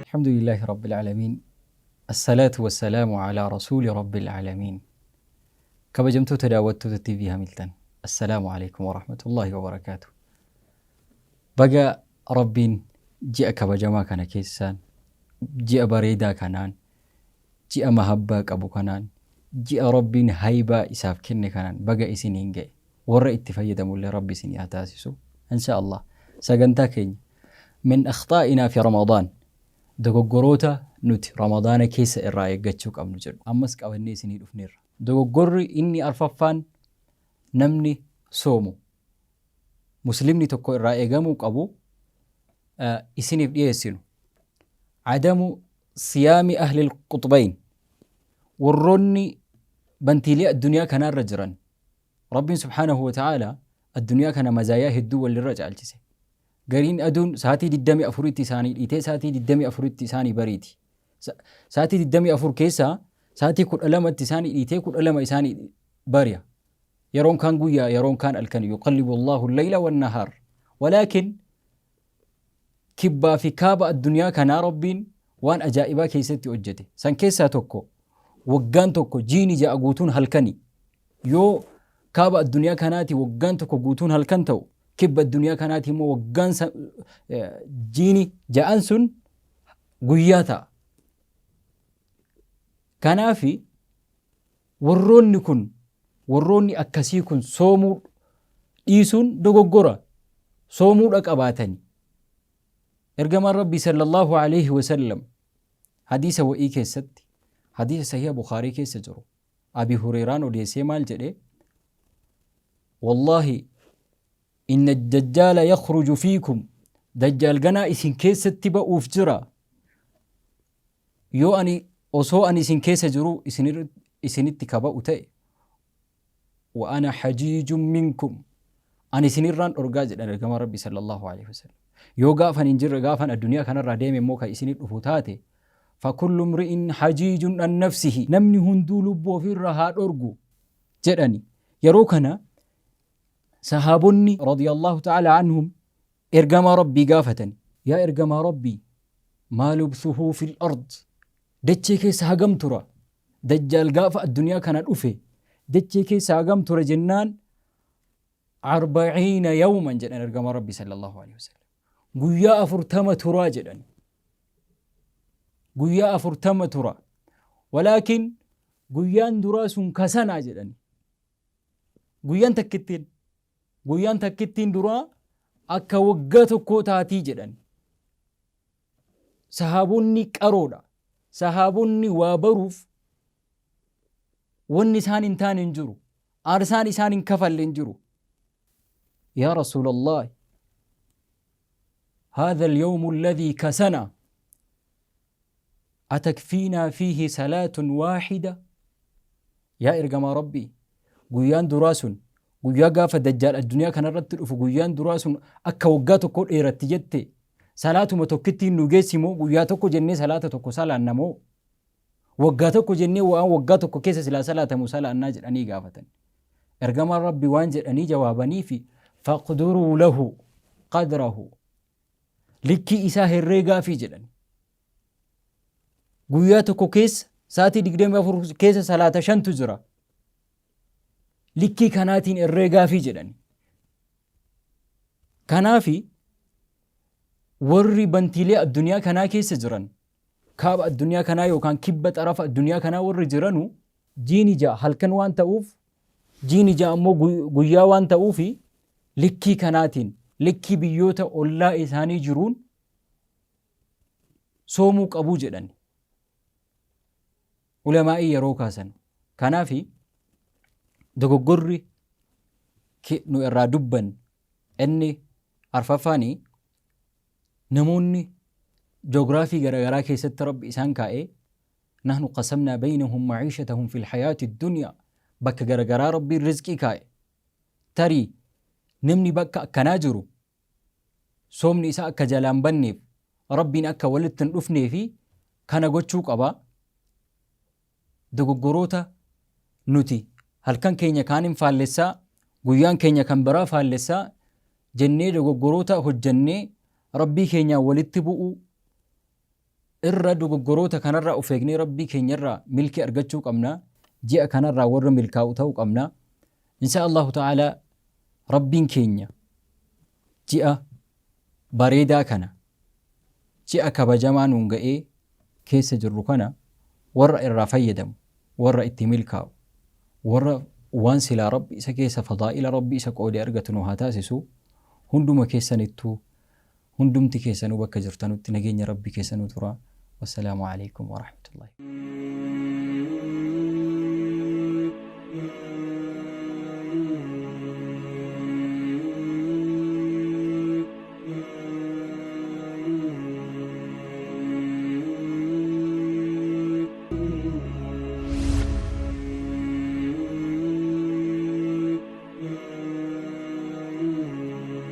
الحمد لله رب العالمين الصلاة والسلام على رسول رب العالمين. Kabajamtoota daawwattoota TV Hamilton, Assalaamu alaikum warahmatullahi wabarakaatu. Baga Rabbiin ji'a kabajamaa kana keessaan, ji'a bareedaa kanaan, ji'a mahabbaa qabu kanaan, ji'a Rabbiin haybaa isaaf kenne kanaan baga isiniin ga'e. Warra itti fayyadamullee Rabbi isinii haa taasisu. Insha Allah sagantaa keenya min akhxaa'inaa fi Ramadaan, dogoggoroota nuti Ramadaana keessa irraa eeggachuu qabnu jedhu ammas qabannee isinii dhufneerra. Dogoggorri inni arfaffaan namni soomu muslimni tokko irraa eegamuu qabu isiniif dhiyeessinu, adamu siyaami ahli quxbayn, warroonni bantiilee addunyaa kanaarra jiran. Rabbiin subhaanahu wa ta'aalaa addunyaa kana mazaayaa hedduu walirra caalchise. Gariin aduun sa'aatii 24tti isaanii dhiitee sa'aatii 24tti isaanii bariiti. Sa'aatii 24 keessaa sa'aatii 12tti isaanii dhiitee 12 isaanii bari'a. Yeroon kaan guyyaa, yeroon kaan halkan, yuqallibu Allahu layla wan nahaar. Walaakin kibbaa fi kaaba addunyaa kanaa Rabbiin waan ajaa'ibaa keessatti hojjete. San keessaa tokko, waggaan tokko jiini 6 guutuun halkani. Yoo kaaba addunyaa kanaati waggaan tokko guutuun halkan ta'u, kibba addunyaa kanaati immoo waggaan jiini 6n sun guyyaa ta'a. Kanaafi warroonni kun, warroonni akkasii kun soomuu dhiisuun dogoggora. Soomuudha qabaatani. Ergamaan Rabbii sallallahu alaihi wasallam hadiisa wa'ii keessatti, hadiisa sahiha Bukhaarii keessa jiru, Abi Hureeraan odeessee maal jedhe? Wallaahi inna dajjaala yakhruju fiikum, dajjaal ganaa isin keessatti ba'uuf jira. Yoo ani osoo ani isin keessa jiru isinitti ka ba'u ta'e, wa ana hajiijun minkum, ani isinirraan dhorgaa jedhan ergamaa Rabbii sallallahu alaihi wasallam. Yoo gaafan hin jirre, gaafan addunyaa kanarraa deeme immoo kan isinit dhufu taate, fakullu mri'in hajiijun an nafsihi, namni hunduu lubbuu ofiirraa haa dhorgu jedhani. Yeroo kana sahaabonni radiyallahu ta'ala anhum ergamaa Rabbii gaafatan: yaa ergamaa Rabbii, maa lubthuhu fil ard, dachee keessa hagam tura dajjaal gaafa addunyaa kana dhufe, dachee keessa hagam tura jennaan, arba'iina yawman jedhan ergamaa Rabbii sallallahu alaihi wasallam. Guyyaa 40 turaa jedhan, guyyaa 40 tura, walaakin guyyaan duraa sun kasanaa jedhan. Guyyaan takkittiin duraa akka waggaa tokkoo taatii jedhan. Sahaabonni qaroodha. Sahaabonni waa baruuf wanni isaan hin taane hin jiru, aarsaan isaan hin kafalle hin jiru. Yaa rasuulallah, هذا اليوم الذي كسنا أتكفينا فيه صلاة واحدة؟ Yaa ergamaa Rabbii, guyyaan duraa sun, guyyaa gaafa dajjaal addunyaa kanarratti dhufu, guyyaan duraa sun akka waggaa tokko dheeratti jette, salaatuma tokkittiin nu geessi moo, guyyaa tokko jennee salaata tokko salaanna moo, waggaa tokko jennee waan waggaa tokko keessa silaa salaatamu salaannaa jedhanii gaafatan. Ergamaan Rabbi waan jedhanii jawaabanii fi, faqduruu lahu qadrahu, likkii isaa herreegaafii jedhan. Guyyaa tokko keessa sa'aatii 24 keessa salaata shantu jira. Likkii kanaatiin herreegaafii jedhan. Kanaafi warri bantiilee addunyaa kanaa keessa jiran, kaaba addunyaa kanaa yookaan kibba xarafa addunyaa kanaa warri jiranu, jiini 6 halkan waan ta'uuf, jiini 6 ammoo guyyaa waan ta'uufi, likkii kanaatiin, likkii biyyoota ollaa isaanii jiruun soomuu qabuu jedhan ulamaa'ii yeroo kaasan. Kanaafi dogoggorri nu irraa dubban inni arfaffaani, namoonni joogiraafii garaagaraa keessatti Rabbi isaan kaa'ee, nahnu qasamnaa baynahum maciishatahum fil hayaati dunyaa. Bakka garagaraa Rabbiin rizqii kaa'e. Tarii namni bakka akkanaa jiru soomni isaa akka jalaa hin banneef, Rabbiin akka walitti hin dhufnee fi kana gochuu qaba. Dogoggoroota nuti halkan keenya kaanin faallessaa, guyyaan keenya kan biraa faallessaa jennee dogoggoroota hojjannee Rabbii keenyaan walitti bu'uu irra dogoggoroota kanarraa of eegnee Rabbii keenyarraa milkii argachuu qabna. Ji'a kanarraa warra milkaa'u ta'uu qabna. Insha Allahu ta'ala Rabbiin keenya ji'a bareedaa kana, ji'a kabajamaa nuun ga'ee keessa jirru kana warra irraa fayyadamu, warra itti milkaa'u, warra waan silaa Rabbi isa keessa fadaa'ila Rabbi isa qoode argatu nu haa taasisu. Hunduma keessanittuu, hundumti keessanuu bakka jirtanutti nageenya Rabbii keessa nuu turaa. Wassalaamu alaikum warahmatullahi.